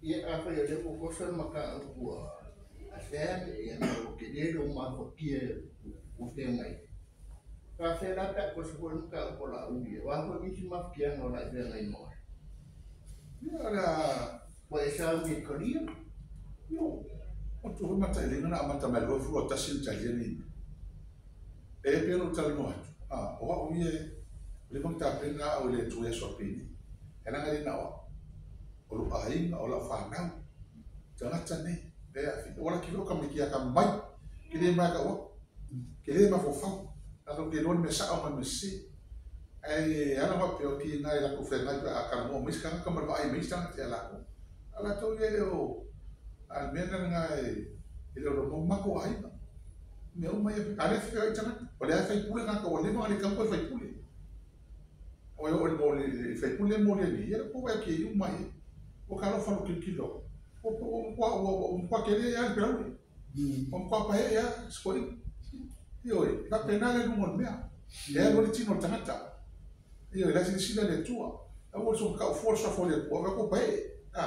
Ia, afai o lea ua oso le mataupu a Sam, ia ma ua tele lou mafatia ua feagai ai. Faafefea la pe a toso foi le mataupu a Laauli? O a foi nisi mafatiaga o le a e feagai ma oe? Ia, o le a. Ua e sauni e talia? Io, o tu foi matailiga na amata mai 21 na talia nei mea. E pei ona ou talanoa atu, a, o au ia, ua leva ona tapena au e le Atua i aso faapenei. E leaga e le na o au, o lou aiga, o lau fanau, tagata nei, e aafia. Ua laki foi o tamaiti ia tama mai, ke le mae tau atu, ke le mafaufau, latou te iloa le mea sao ma le mea sese. Ae ala faapea o kina e latou feagai pe a talanoa mai isi tagata ma le vaai mai isi tagata ia latou. A latou ia e le o, a o le mea lena e le o loma o matou aiga. Mea uma ia, a lea e feagai tagata, o lea e faipule tagata ua leva ona le tatau ona toe faipule. O e oo i le faipule lea e molia nei, ia ua vaai atu i ai uma i ai. Ua talofa i lou tilotilo atu, ua matua tele lava le pelaue. Ua matua paee lava si toeaina. Ioe, e faapena le aluga o le mea. E alu ai le tino o le tagata. Ioe, la e silasila le Atua. Aua le soona tau fua le suafa o le Atua, vaai atu paee. A,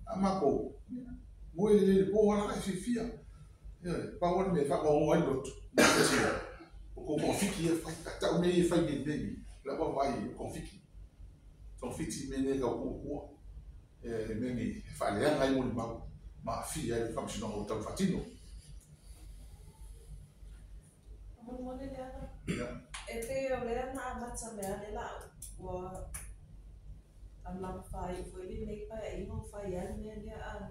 a matou, moe lelei i le po, ala e fiafia. Ioe, pau lava le mea e faanoanoa ai le loto, o tou togafiti ia e fai. A tau mea ia e fai nei i mea nei, o lau vaavaai o togafiti. Togafiti mea nei e tau tuu i tua. E mea nei e faaleaga ai molimau ma aafia ai le faamasinoga ua tatau ona faatino. Faamolemole Leala. E pei o lea na amata mai lava le laau ua lamalama faaiu foi lenei paeaiga ua fai lava le mea lea a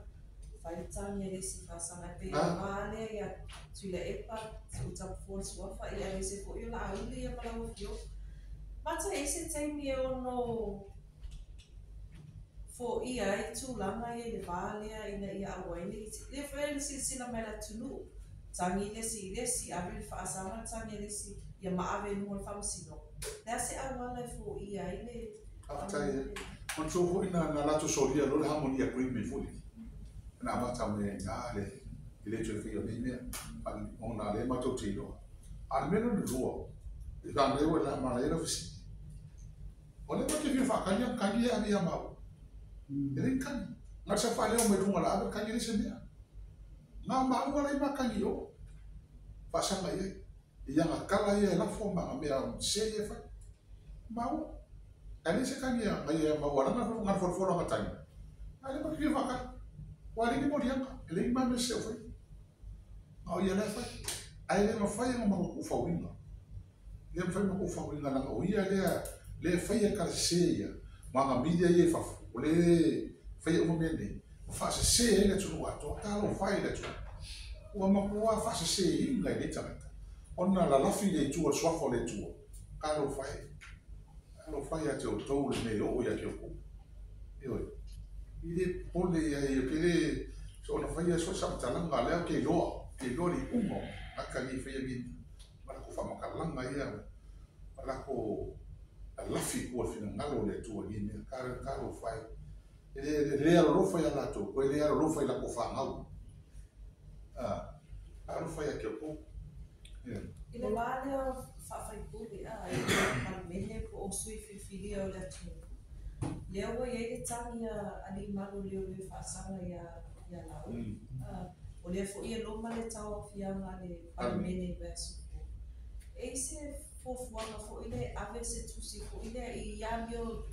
fai le tagi a le isi faasaga e pei o le va lea ia Tuilaepa, Tuutapu le suafa ia aemaise foi o Laauli ia ma lau afioga. Mata e i ai se taimi e ono foia ai tulaga ia i le va lea ina ia aua ai ne i, lea foi e silasila mai le atunuu, tagi le isi i le isi, ave le faasaga le tagi a le isi, ia ma ave i luga o le faamasinoga. O le a se auala e foia ai le. Faafetai. Manatua foi na latou solia loa le Harmony Agreement foi lele, na amata mai ai i ina le e le toe faia o nei mea, ona o lea matou te iloa. A o le mea lona lua, e manaia ua manaia lau fesili. O lea matou te fia faatali a tagi e ave ia maua. E leai ni tagi. Na o le saofaaleo mai luga o le ave tagi e leai se mea. Na o maua la e matagi i o. Faasaga i ai. I ana tala ia e lafo ma ana mea sese ia e fai. Maua. Ae leai se tagi a nai ia maua lana na folafolaga ana tagi. A lea matou te fia faatali. Ua leai ni moliaga. E leai ni ma mea sese o faia. A o ia la e fai. Ae le mafai ona matou tuufauina. Le mafai ona tuufauina leaga o ia lea lea e faia tala sese ia ma ana media ia i fafo, o lea e faia uma mea nei ma faasese ai le atunuu atoa. Talofa e i le atunuu ua matua faaseseina e nei tagata ona lalafi le Atua, le suafa o le Atua. Talofa e, talofa ia te outou le mea e oo ia te outou. Ioe, i le popole i ai, ou te le soona faia so o se faamatalaga, lea ou te iloa, ou te iloa le iuga o tagata nei e faia nei mea. Ma latou faamatalaga ia, ma latou lalafi i tua i le finagalo o le Atua i nei mea. Talofa e, e le alolofa ia latou, toe le alolofa i latou fanau. Talofa ia te outou. I le wā lea o faafaipule a i le Palemene po o sui filifilia o le atunuu, lea ua i ai le tagi a Alii Malu o Leoleo e faasaga ia ia Laauli. O lea foi e loma le tauaofiaga a le Palemene i vaiaso fou. E i ai se fuafuaga foi lea e ave se tusi foi lea i amio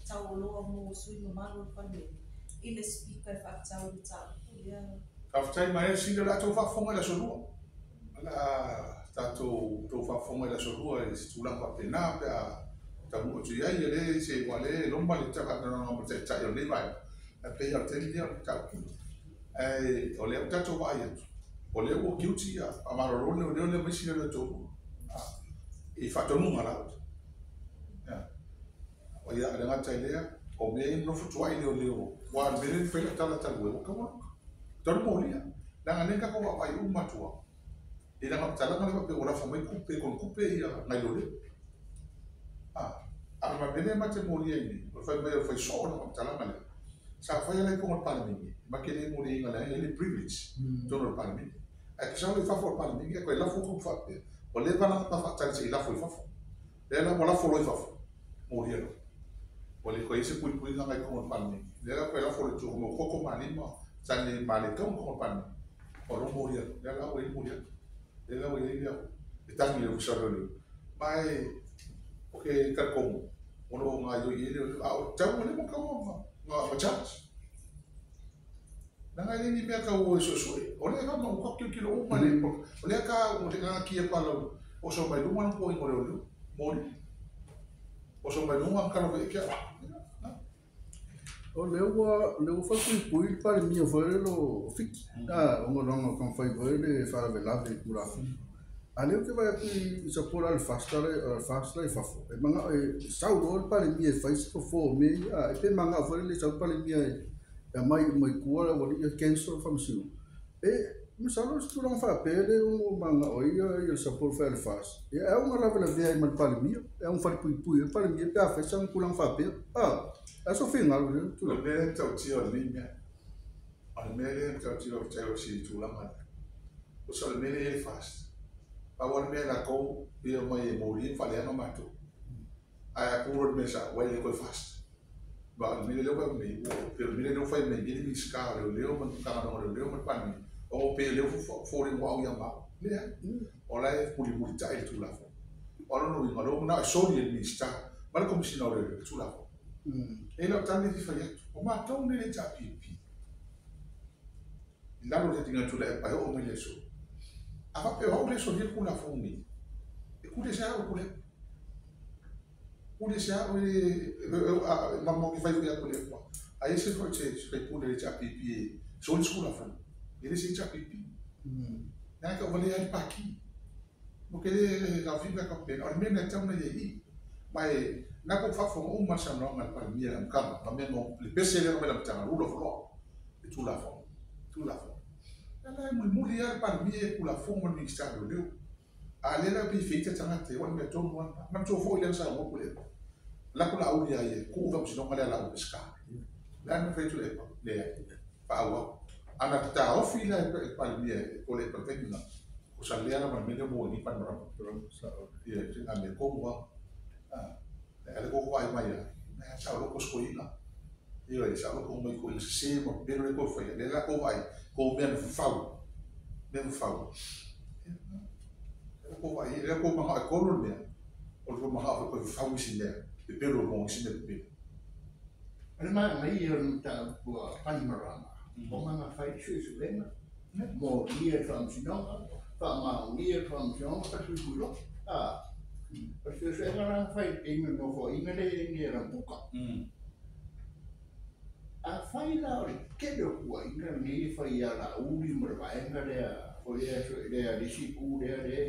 taualoa mo sui mamalu o le Palemene i le Speaker e faatatau i le mataupu lea? Faafetai Maea Sili o le a tou faafofoga i le aso Lua. O le a tatou tou faafofoga i le aso Lua i se tulaga faapena pe a taunuu atu i ai. E leai se, aua o lea e loma le faatalanoaga ma le Taitai o lenei Vaega, ae pei lava o le taimi lea o le mataupu. Ae o lea ua tatou vaai atu, o lea ua guilty ia faamalolo leoleo lea ma isi leoleo e toalua i faatonuga a Laauli. O ia, le gata i lea, o mea ia nonofo tuai leoleo, aua o le mea lea na fai lau tala talu ai, ua tatau ona luka, talu molia. Leaga o lea na tatou vaavaai uma atu lava i lana faamatalaga lea faapea ua lafo mai tupe, konetupe ia nai leoleo. A, a o le mea lea ma te molia ai nei, o le fai mai o le fai soo o lana faamatalaga lea, sa fai lava i totonu o le Palemene, ma te le moliaina leaga e i ai le privilege i totonu o le Palemene. Ae te sau loa i fafo o le Palemene ae toe lafo tupe faapea, ua leva la ona faatali se i lafo i fafo. Lea la ua lafo loa i fafo, molia loa. O le koe se pui pui nga i kongo palme. Le la koe la fo le tu mo koko malima tani male tau kongo palme. O lo moria, le la o moria. Le la o ia. E tangi le usa le. Mai o ke ka kongo. O lo nga yo i le a o tau le mo ka mo nga ma chance. Nanga le ni mea ka o so so. O le ka mo ko ki lo o male. O le ka o le nga ki e pala o so mai lunga ko i mo le. Mori. O so mai lunga ka lo ke. O le ua whakui pui pare mia whaere lo fiki. A ongo rongo kan whai whaere wharavelave i kurafu. A leo ke vai kui i sa pora le fasta le fafo. E manga e sau lo pare mia e whaisi ko fo me a e pe manga whaere le sau pare mia e mai mai kua wali e cancel whamsinu. E misalo se turanga whapere o manga o ia i sa pora whaere fast. E au nga lave la vea i man pare mia. E au whare pui pui e pare mia pe a whaisa ang kulang whapere. A Aso fingal le tu. O le tau ti o le mea. O le mea le tau ti o tau ti tu la mai. O sa le mea le fast. Pa o le mea la ko i o mai e mori fa le no mato. A ku ro me sa wa le ko fast. Ba le mea le ko me o pe le mea le fa me ni mi ska le le o man ka no le o man pa ni. O pe le fo fo le wa o ya ma. Le. O la e puli puli ta e tu la fo. O no no no na so ni mi sta. Ma le commissioner le tu la fo. E lau tane fi whai atu, o mātou ne le tā pipi. I lalo te tinga tula e pai o mai leso. A whape o hau leso ni kula fōngi. E kule se au kule. Kule se au e mamau ki whai whai aku le kua. A e se whai te whai pune le tā pipi e so ni skula fōngi. E le se tā pipi. Nā ka wale ai paki. Mo ke le ka whina ka pena. O le mea na tauna ia i. Mai na ko fa o marsa no ngal pa mi am kam ma me no le pese le me la tanga rulo flo e tu la fo na la mu mu ya pa mi e ku la fo mo mi sta lo leo a le la pi fita tanga te wa me to mo na to fo ile sa mo ku le la ku la u ya ye ku va no ngala la u ska la no fe tu le le pa wa ana ta o fi la pa mi e ko le pa te ni o sa le ana ma me le mo ni pa no sa ye na me ko mo ah ale ko vai mai na sa lo ko skoina io e sa lo ko mai ko se mo pero le ko foi le la ko vai ko me fau le ko vai le ko ma ko lo me o lo ma ha ko fau si ne e pero mo si ne pe ale ma mai io ta ko panorama o ma fai su su lema mo ia from sino fa ma ia from sino pa su ku a Parce que era fai e no fo i me le ni era buka. A fai la o ke le ku i nga ni fai ala uri mo va nga le fo ia so le a disi ku le le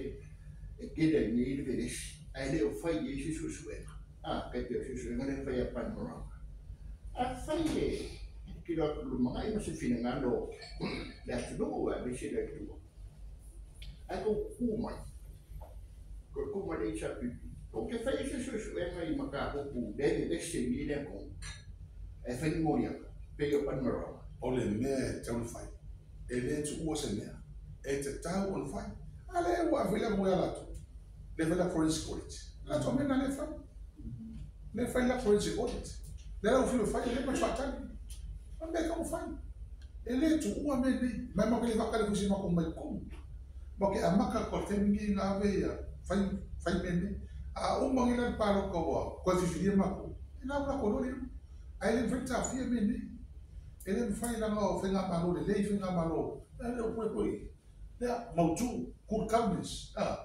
e ke le ni le ves. A le o fai e si su su e. A ke te su su nga le fai a panorama. A fai e ki lo lo ma i no se fina nga lo le a tu a vesi le tu. A ko ku mai. Ko ma le sa pipi. O ke fai se su su e mai maka ko ku le le se ni le ko. E fai mo ya. Pe yo panorama. O le mea tau fai. E le tu o se mea. E te tau on fai. Ale wa vila mo ya la tu. Le vela forensic audit. La to mena le fai. Le fai la forensic audit. Le la o fai le ma tani. Ma me ka o fai. E le tu o me ni. Ma mo ke le va ka le ku si ma ko mai ko. Ma ke amaka ko te ngi na ve ya. Fai fai mene a o mangila pa lo ko wa ko fi ma ko ina ula ko lo a ele fai ta fi mene ele fai la ngo fai nga malo le fai nga malo ele o ko le mautu good governance ah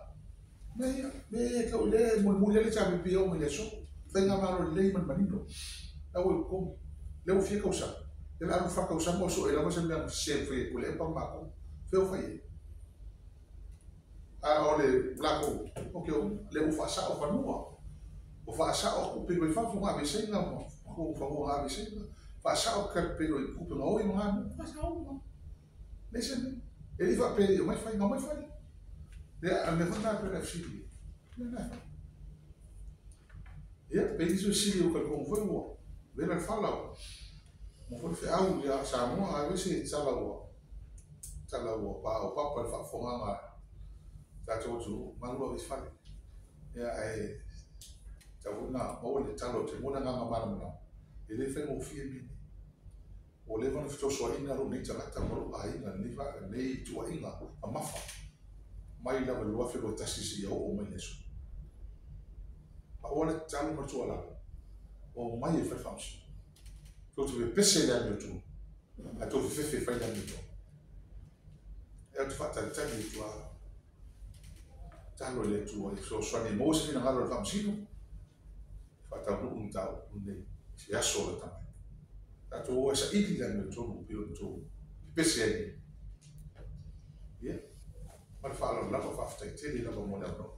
me me ko le mo mo le cha bi o me le so fai nga malo le man manino la o ko le o fi ko sa le la fa ko sa mo so ele mo se me se fai ko le pa ma ko fe o fai a o le lako o ke le o fa sa o fanua o fa sa o ku pe fa fu nga se nga mo ko fa mo nga se fa sa o ka pe o ku pe o i nga fa sa o le se ele fa pe o mai fai não mai fai le a me fa na pe na fi le na fa e pe isso si o ka ko foi o ve na fala mo foi fe au ya sa mo a ve se sa la o sa la o pa o pa pa fa fo nga ta to tu malu o fale ya e Tau foi na maua le tatalo te mo le agaga malamalama, e le faigofie mea nei. Ua leva ona fesoasoaina lou nei tagata ma lou aiga i lenei tuuaiga mamafa mai lava i le 2021 seia oo mai i le aso. Pau lava le tatalo ma le tuualalo, omai e fai le faamasinoga. Tou te pepese i le amiotonu, ae tou fefefe e fai le amiotonu. E ou te faatalitali atu lava, tatalo i le Atua e fesoasoani e maua se finagalo o le Faamasino e faataunuu le mataupu lenei i se aso lata mai. Tatou o e saili le amiotonu pei ona outou pepese ai nei. Ia, ma le faaaloalo lava, faafetai tele lava mo le avanoa.